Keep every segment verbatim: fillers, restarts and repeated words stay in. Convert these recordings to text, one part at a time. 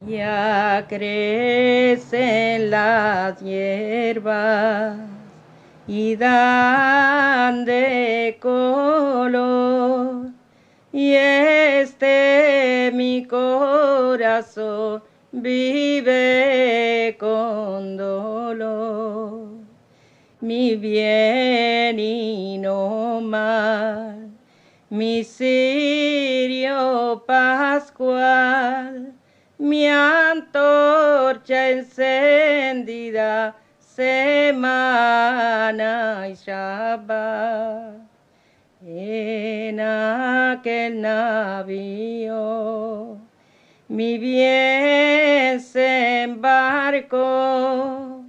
Ya kretsen las yerbas i dan de kolor, i este mi korason bive kon dolor. Mi bien i no mal, mi sirio paskual, mi antorcha ensendida, semana i Shabat. En akel navio mi bien se embarko,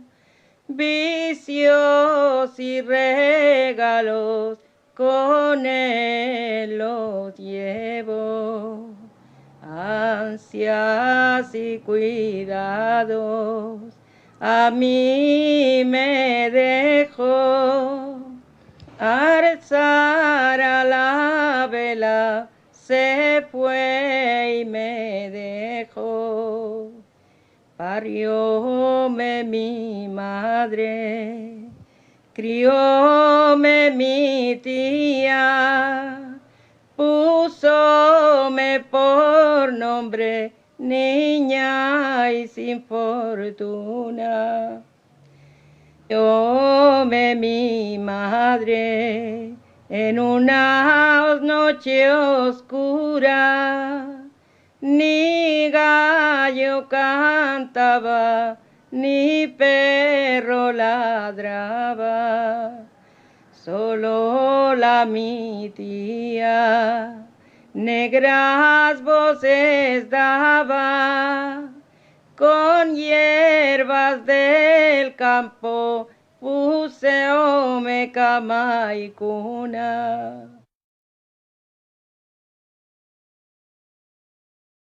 visios i regalos kon el los yevo, ansias i kuidados a mi me dejo. Alzar a la vela se fue i me dejo. Pariome mi madre, kriome mi tia, pusome por nombre ninya i sin fortuna. Pariome mi madre en una noche oskura, ni gayo kantava, ni perro ladrava. Solo la mi tia negras vozes dava, kon yerbas del kampo puseome kama i kuna.